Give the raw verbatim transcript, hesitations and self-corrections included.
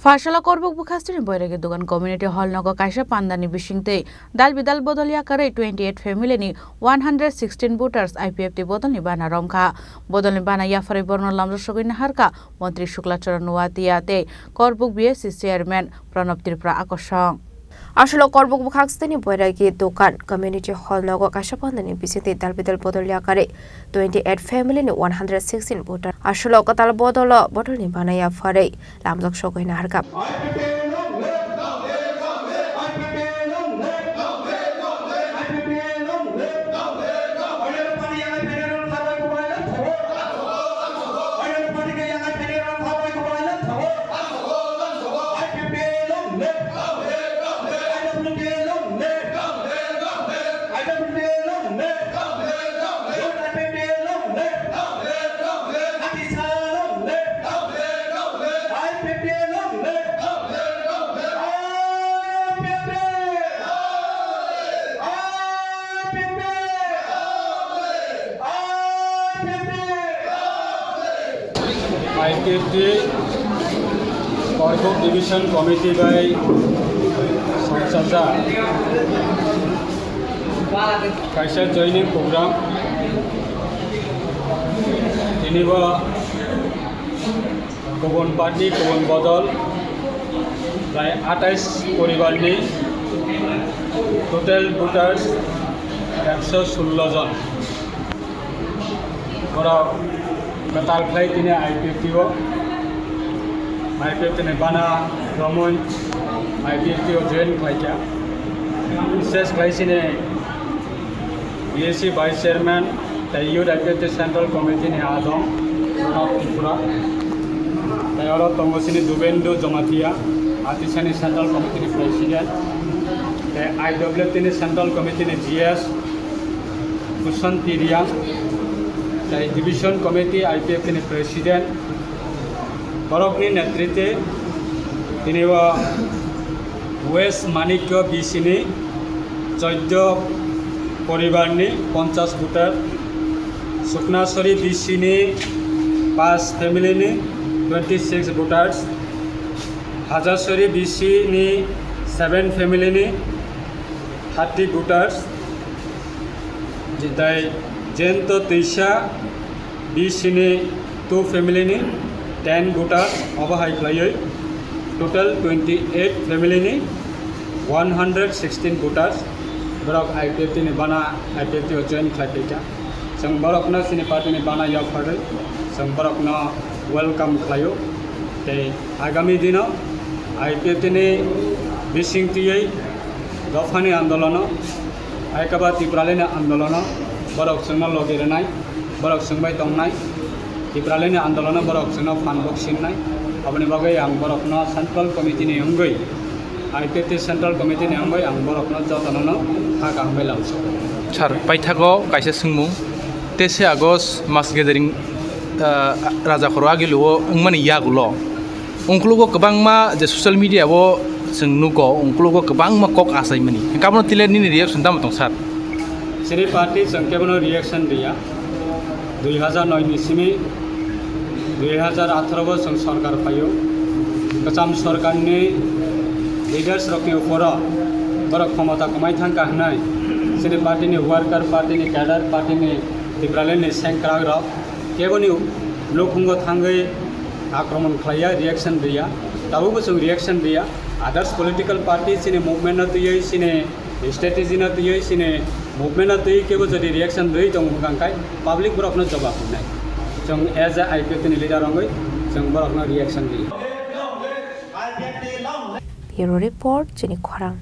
Pachalo Korbuk bwkhasteni Boiragi Dukan Community Hall nogo kaisa pandani bisingtwi dal bidal bodol yakarwi twenty eight family ni one hundred sixteen voters I P F T bodolni bana romkha. Bodolni bana yapharwi borokno lamjak sogwi naharkha Montri Shukla Charan Noatia tei Korbuk B S C Chairman Pranab Tripura akosong. Aswk Korbuk bwkhasteni Boiragi Dukan Community Hall nogo kaisa pandani bisingtwi dal bidal bodol yakarwi twenty eight family ni one hundred sixteen voter aswk kwtal bodolo bodolni bana yapharwi lamjak sogwi naharkha. I P F T Korbuk Division Committee bai songchajak kaisa joining program. Tini bo kubun party, kubun bodol, prai atais poribar ni total voters ekso sullo jon. Borok kwtal khlai tini I P F T o, I P F T ni bana romwi I P F T o join khlaikha. Bises khlai sini B S C Vice Chairman tei Youth I P F T Central Committee ni adong Pranab Tripura. Tei oro tongo sini Dubendu Jomatia, Atisani Central Committee ni President. Tei I W T ni Central Committee ni G S Kusanti Riang, tei Division Committee I P F T ni President, borokni netritwe tini o West Manikya B C ni choddo poribar ni ponchash voter, Suknasori B C ni paanch family ni twenty six voters, Hajasori B C ni seven family ni thirty voters, tei Jento Twisa B C ni two family ni ten voters, obo hai khlaiwi total twenty eight family ni one hundred sixteen voters borok I P F T ni bana I P F T o join khlai phaikha. Chwng borokno chini party ni bana yapharwi chwng borokno welcome khlaio. Tei agami dino I P F T ni bising twiwi dophani andolono, Aikaba Tipraland ni andolono borok chwngno logi rwnai, borok chwng bai tongnai, Tipraland ni andolono borok chwngno phan bok sinnai. Aboni bagwi ang borokno Central Committee ni wngwi, I P F T Central Committee ni wngwi ang borokno jotono no kha kaham bai labsio. Sir, paithago kaisa swngmung. Teis August mass gathering, ah, Raja Khoro Agilu o wngmani yagulo, ungkulugo kwbangma je social media o chwng nugo, ungkulugo kwbangma kok achaimani. Hwnkhe abono tile nini reaction tamo tong, sir? Chini party chwng kebono reaction riya. Dui hazar noi ni simi dui hazar atharo bo chwng sorkar phaio. Kwcham sorkarni leaders rokni uporo borok khomota kwmai thangkha hwnwi chini party ni worker, party ni cadre, party ni Tipraland ni sengkrak rok keboni nukhungo thangwi akromon khlaiya, reaction riya. Tabukbo chwng reaction riya. Others political party chini movement no twiwi, chini strategy no twiwi, chini movement no twiwi kebo jodi reaction rwi tongo hwnkha khe public borokno jobab rwnai. Chwng as a I P F T ni leader wngwi chwng borokno reaction riya. Bureau Report, Chini Khorang.